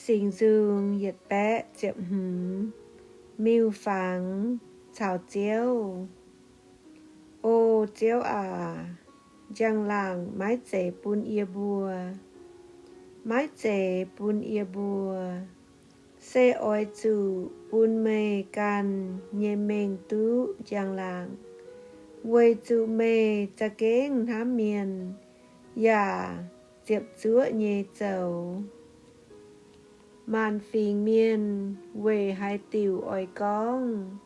Singx Nzung yietc baeqv ziepc hmz. Miuc-fangx caux Ziouv. O Ziouv aac, njang-laangc maiv zeiz bun yie mbuo, maiv zeiz bun yie mbuo. Se oix zuqc bun meih ganh nyei mengh duqv njang-laangc, weic zuqc meih za'gengh hnamv mienh yaac ziepc zuoqv nyei zoux. Maanc fingx mienh weic haaix diuc oix gorngv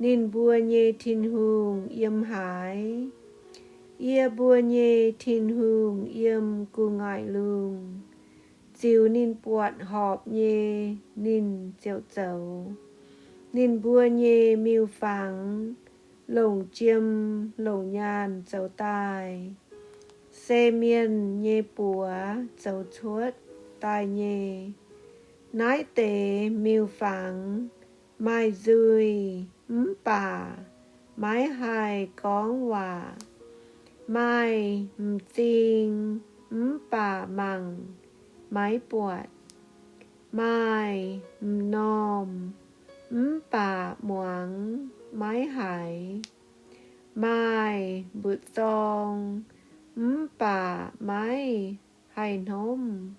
ninh mbuo nyei Tin-Hungh yiem haaix? Yie mbuo nyei Tin-Hungh yiem gu'nguaaic lungh. Ziux ninh buatc horpc nyei, ninh ziouc zoux. Ninh mbuo nyei miuc-fangx longc jiem longc nyaanh zoux daaih, se mienh nyei buoz zoux cuotv daaih nyei. Naaiv deix miuc-fangx maaih nzuih mv baac maiv haih gorngv waac, maaih m'zing mv baac mangc maiv buatc, maaih m'normh mv baac muangx maiv haiz, maaih mba'zorng mv baac maiv haih hnomv,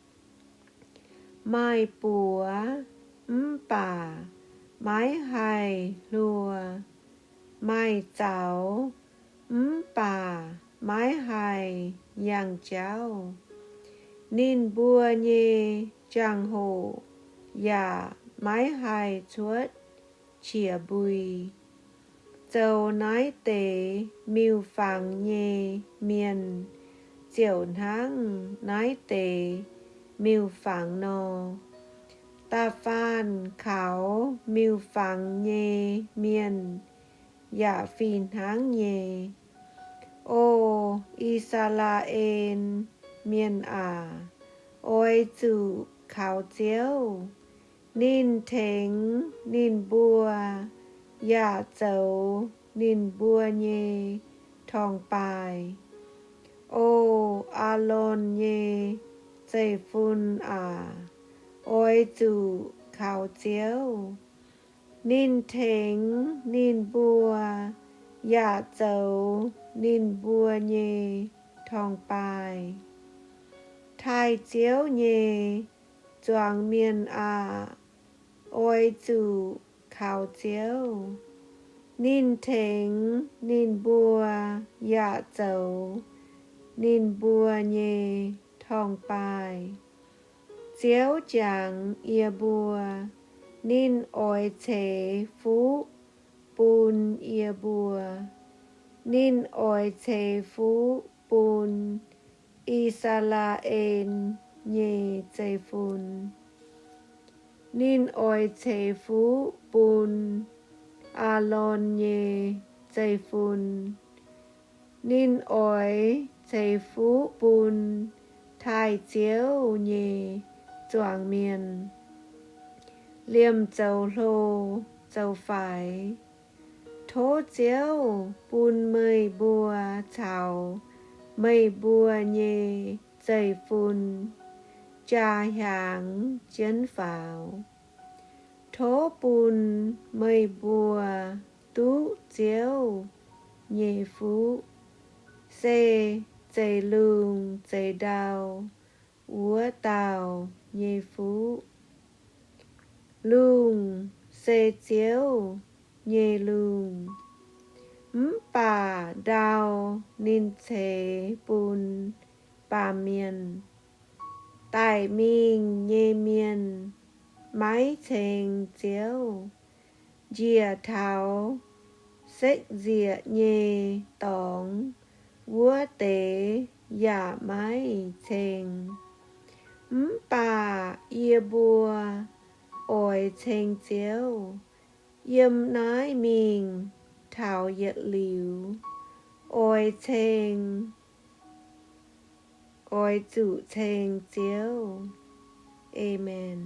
maaih buoz mv baac maiv haih hluo, maaih zaux mv baac maiv haih yangh jauv. Ninh mbuo nyei jangx-hoc yaac maiv haih cuotv qiex mbui. Zoux naaiv deix miuc-fangx nyei mienh ziouc hnangv naaiv deix miuc-fangx nor. Da'faanh kaux miuc-fangx nyei mienh yaac fih hnangv nyei. O I^saa^laa^en Mienh aac, oix zuqc kaux Ziouv. Ninh tengx ninh mbuo yaac zoux ninh mbuo nyei torngv-baaih. O Aalon nyei zeiv-fun aac, oix zuqc kaux Ziouv. Ninh tengx ninh mbuo yaac zoux ninh mbuo nyei torngv-baaih. Taaih Ziouv nyei zuangx mienh aah! Oix zuqc kaux Ziouv. Ninh tengx ninh mbuo yaac zoux ninh mbuo nyei torngv-baaih. Ziouv jangx yie mbuo, ninh oix ceix fuqv bun yie mbuo. Ninh oix ceix fuqv bun I^saa^laa^en nyei zeiv-fun. Ninh oix ceix fuqv bun Aalon nyei zeiv-fun. Ninh oix ceix fuqv bun taaih Ziouv nyei zuangx mienh, liemh zoux hlo zoux faix. Tov Ziouv bun meih mbuo caux meih mbuo nyei zeiv-fun jaa hiaangx jienv faaux. Tov bun meih mbuo duqv Ziouv nyei fuqv, se zeix lungh zeix ndau wuov dauh nyei fuqv. Lungh se Ziouv nyei lungh, mv baac ndau ninh ceix bun baamh mienh. Daic mingh nyei mienh maiv ceng Ziouv. Njiec taux sekv-nzieqc nyei dorngx wuov deix yaac maiv ceng. Mv baac yie mbuo oix ceng Ziouv. Yiem naaiv mingh taux yietc liuz, oix ceng, oix zuqc ceng Ziouv. Aamen.